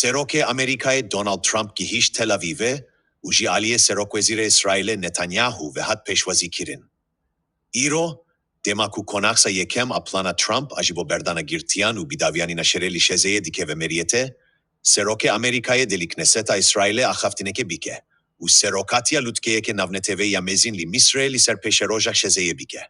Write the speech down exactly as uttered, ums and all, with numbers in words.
Serokê Amerîkayê Donald Trump gihîşt Tel Avîvê û ji aliyê Serokwezîrê Îsraîlê Netanyahu ve hat pêşwazîkirin. Îro, dema ku konaxa yekem a plana Trump a ji bo berdana girtiyan û bidaviyanîna şerê li Şezeyê dikeve meriyete, Serokê Amerîkayê dê li Kneseta Îsraîlê axaftinekê bike û serokatiya lûtkeyeke navneteweyî ya mezin li Misrê li ser pêşeroja Şezeyê bike.